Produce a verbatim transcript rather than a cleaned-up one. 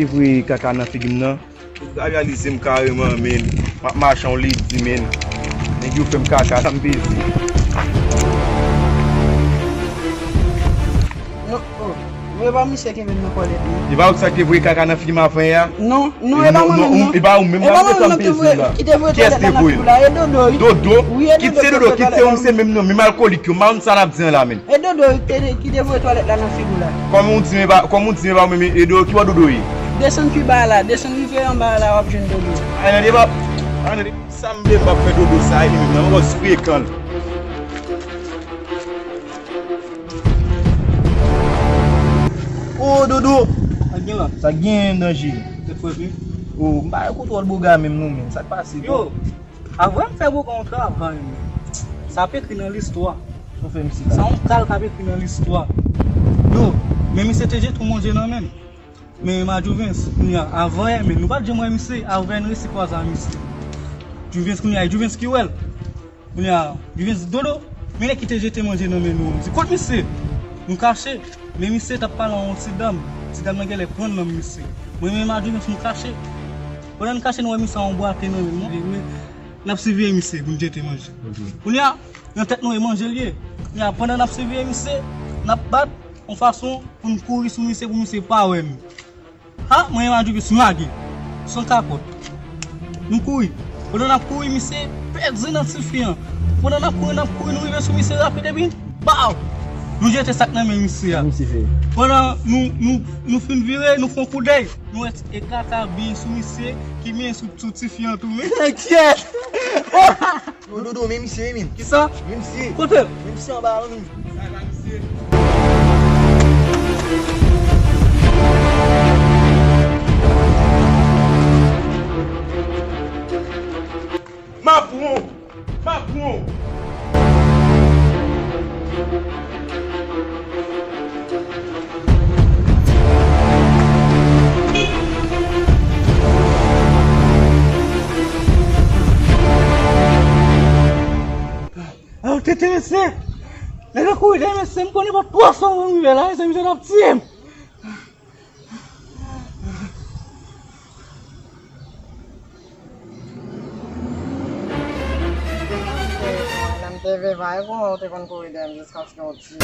Te voye kaka nan figi m nan. Ou ka reyalize m kareman, men. M ap mache yon ledi, men. Nèg yo fè m kaka, sa m peze. Non, oh. E pa misye ki vin nan twalèt li. E pa ou ki sa ki te voye kaka nan figi m avan yè a? Non, non, e pa mwen menm, non. E pa ou menm, e pa mwen menm ki te voye, ki te voye twalèt la nan figi w la. E Dodo, wi. Dodo? Wi, e Dodo ki te voye twalèt la. Kit se Dodo, kit se yo, misye menm non. Men m alkolik yo, m pa konn sa n ap di an la, men. E Dodo ki te, ki te voye twalèt la nan figi w la. Kòman w di m e pa, kòman w di m e pa ou menm, e Dodo, ki bò Dodo ye? Desann pi ba la, desann rive anba la, w ap jwenn Dodo. Ay, nan deba, ay, nan deba. Sa m vle m p ap fè Dodo sa, e li menm nan, m ap frekan l. O, Dodo! Sa k gen la? Sa k gen, Danje? Tèt frèt wi. O, m pa gen kontwòl boga menm non, menm. Sa k pase? Yo, avan m fè boga yon travay, menm. Sa ap ekri nan listwa. Sa w fè misye la? Sa yon kal k ap ekri nan listwa. Yo, men misye te jete yon manje nan men m. Men m a Juvens, kounye a, avan yè, men nou pa t janm wè misye, avan yè n resi kwaze a misye. Juvens, kounye a, e Juvens ki wè l. Kounye a, Juvens di, Dodo, men nèg ki te jete manje nan men nou an. Di, kot misye? Nou kache. Men misye t ap pale a yon ti dam. Ti dam nan genlè pran nanm misye. Mwen menm a Juvens, nou kache. Pandan n kache, nou wè misye a yon bwate nan men l. Men, n ap siveye misye pou n jete manje. Kounye a, nan tèt nou, e manje l ye. Kounye a, pandan n ap siveye misye, n ap bat yon fason pou n kouri sou misye, pou misye pa wè nou. Ha, mwen menm a Juvens, nou lage. San kapòt. Nou kouri. Pandan n ap kouri, misye pèdi nan tifi an. Pandan n ap kouri, n ap kouri, nou rive sou misye rapid, epi, baw! Nou jete sa k nan men misye a. Sa misye fè? Pandan nou, nou, nou fin vire, nou fè yon koudèy. Nou wè e kaka byen sou misye, ki byen sou, sou tifi an tou, men. Kyèt! Yo, Dodo, men misye, men. Kisa? Men misye. Kote? Men misye anba la, men. M ap pran w! M ap pran w! Aw, tete mesye! Nèg la kouri dèyè mesye, m konnen pa twò san mwen rive la, mesye, misye t ap tiye m! Lè m te viv a, e konnen w te konn kouri dèyè m jiskaske w tiye m.